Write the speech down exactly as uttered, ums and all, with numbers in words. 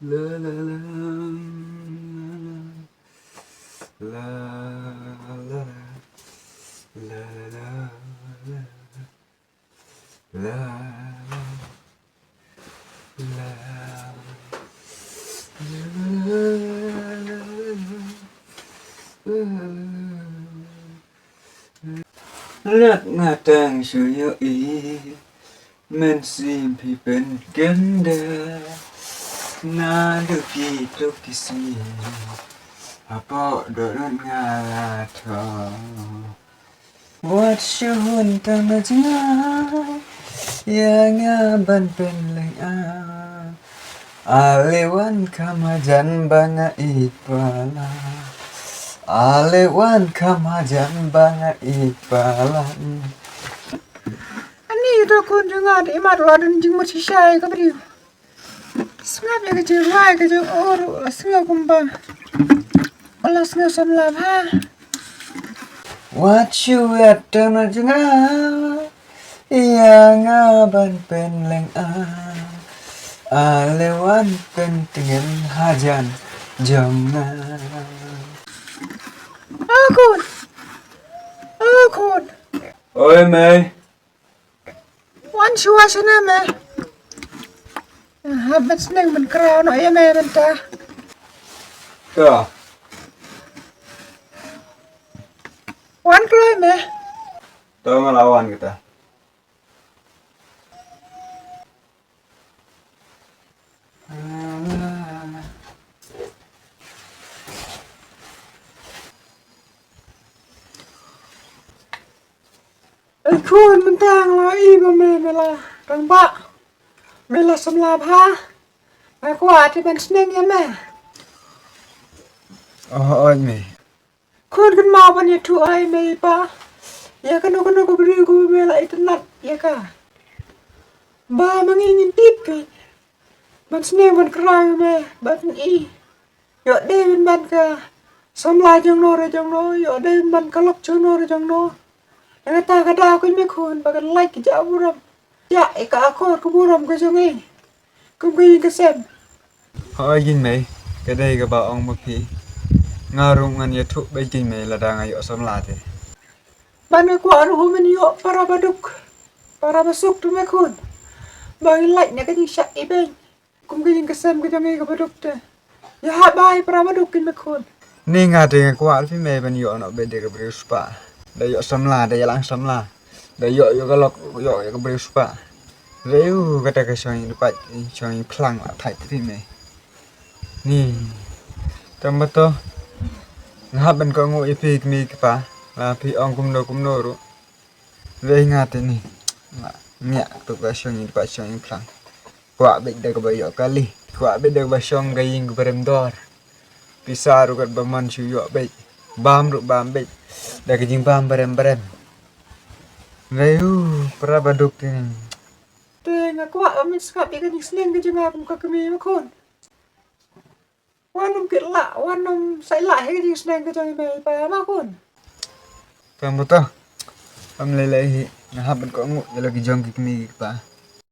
La la la la la la la la la la. La la la. Lak nga tang shu ïohi, mynsiem phi pynkynda. Naduh kito ki sngi, hapoh dohnud nga la thoh. Wat shu hun tang na jngai, ïa nga ban pynlyngngoh. Ale wan kham hajan ba nga i palat. Ale wan kham hajan ba nga i palat. Ani to khun jong nga, dei mat ruh don jingmut shisha ïa ka briew. Sngap ïa ka jingrwai ka jong u ruh, la sngew kumba u la sngew samla bha. Wat shu ïa tang na jngai, ïa nga ban pynlyngngoh. Ale wan pyntngen hajan jong nga. O khun. O khun. Oi mei. Wan shuwa shane mei. Hap ban sneng ban kraw noh ïa mei mynta. To. Wan kloi mei. To nga la wan kita. Ei khun, mynta nga la i ba me, me la rangbah, me la samla bha. Nga kwah te ban sneng ïa me. Oh, oi me. Khun, kynmaw ban ïathuh ïa i mei i pa ïa kano kano ka briew kaba me la itynnad ïa ka. Ba ma ngi ngin tip ka. Ban sneng ban kraw ïa me, ban i. Ïoh dei ban ban ka samla jong no re jong no, ïoh dei ban ban ka lok jong no re jong no. Ïa kata ka daw kynmaw khun, ba kan lait ka jaka burom. Ïa, ïa ka akor ka burom ka jong i. Kum ka ïing ka sem. Hooid keiñ mei, ka dei kaba ong ma phi. Nga ruh ngan ïathuh beit keiñ mei lada nga ïoh samla te. Ban nga kwah ruh men ïoh para ba duk, para ba suk tu me khun. Ba ngin lait na ka jingshah ibeiñ. Kum ka ïing ka sem ka jong i kaba duk te. Ïa hap bai para ba duk keiñ me khun. Ni nga te nga kwah phi mei ban ïoh noh beit da ka briew spah. Da ïoh samla, da ïalang samla. Da ïoh ïoh ka lok, ïoh ïoh ka briew spah. Rei u kata ka shong ïing dpait, shong ïing phlang la thait phi mei. Ni. Tang ba to. Nga hap ban kohnguh ïa phi kmie ki kpa. La phi ong kumno kumno ruh. Rei nga te ni. Nga ngiah tu ka shong ïing dpait shong ïing phlang. Kwah beit da kaba ïoh kali. Kwah beit da kaba shong ka ïing kaba rem dor. Pisa ruh kat ba man shu ïoh beit. Bam ruh bam beit. Da ka jingbam barem barem. Rei u para ba duk te ni. Te nga kwah ba men sngap ïa ka jingsneng ka jong nga kum ka kmie me khun. Wan ym kit lah, wan ym sai lah ïa ka jingsneng ka jong i mei i pa ma khun. Tang ba to. Ym lei lei hi, nga hap ban kohnguh ïa la ki jong ki kmie ki kpa.